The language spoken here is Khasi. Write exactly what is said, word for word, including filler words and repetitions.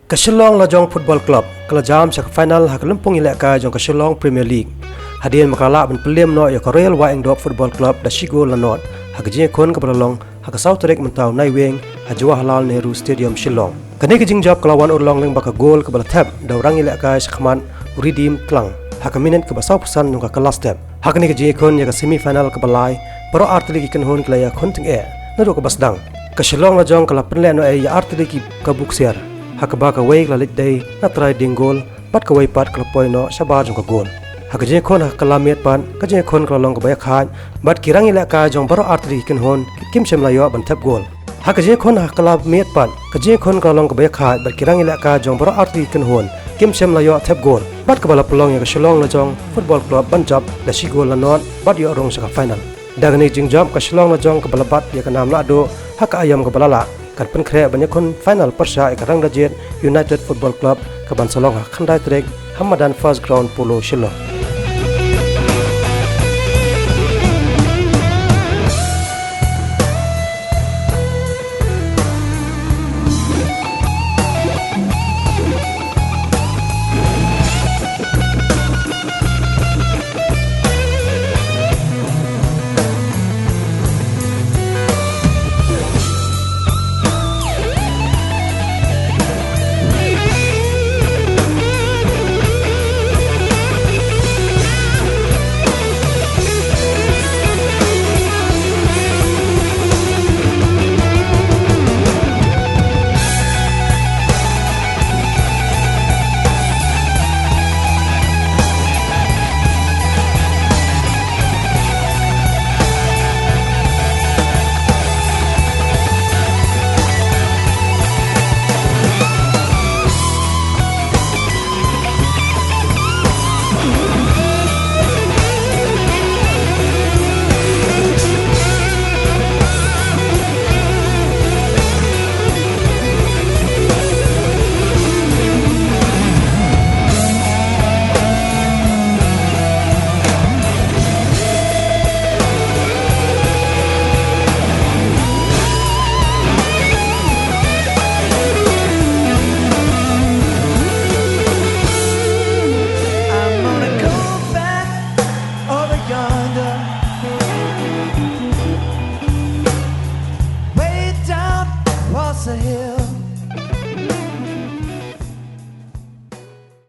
Ka Shillong Lajong Football Club ka la jam sha ka final ha ka lympung ïalehkai jong ka Shillong Premier League, hadien ba ka la lah ban pynlem noh ïa ka Royal Wahingdope Football Club da shi gol la nod ha ka jingïakhun kaba la long ha ka saw tarik mynta u Naiwieng ha Jawaharlal Nehru Stadium, Shillong. Kane ka jingjop ka la wan urlong lyngba ka gol kaba la thep da u rangïalehkai shakhmat u Redeem Tlang ha ka minit kaba sawphew san jong ka kylla step. Ha kane ka jingïakhun ïa ka semi final kaba lai, baroh artylli ki kynhun ki la ïakhun tyngeh naduh kaba sdang. Ka Shillong Lajong ka la pynlehnohei ïa artylli ki kabu ksiar, ha kaba kawei ka la leit dei na trai dieng gol bad kawei pat ka la poi noh shabar jong ka gol. Ha ka jingïakhun ha ka kylla miet pat, ka jingïakhun ka la long kaba ïakhaid bad ki rangïalehkai jong baroh artylli ki kynhun kim shym la ïoh ban thep gol. Ha ka jingïakhun ha ka kylla miet pat, ka jingïakhun ka la long kaba ïakhaid bad ki rangïalehkai jong baroh artylli ki kynhun kim shym la ïoh thep gol, bad kaba la pynlong ïa ka Shillong Lajong Football Club ban jop da shi gol la nod bad ïoh rung sha ka final. Da kane ka jingjop, ka Shillong Lajong kaba la bat ïa ka nam lahduh ha ka aïom kaba la lah kan pynkhreh ban ïakhun final pyrshah ïa ka Rangdajied United Football Club kaban sa long ha ka khyndai tarik ha madan First Ground Polo, Shillong.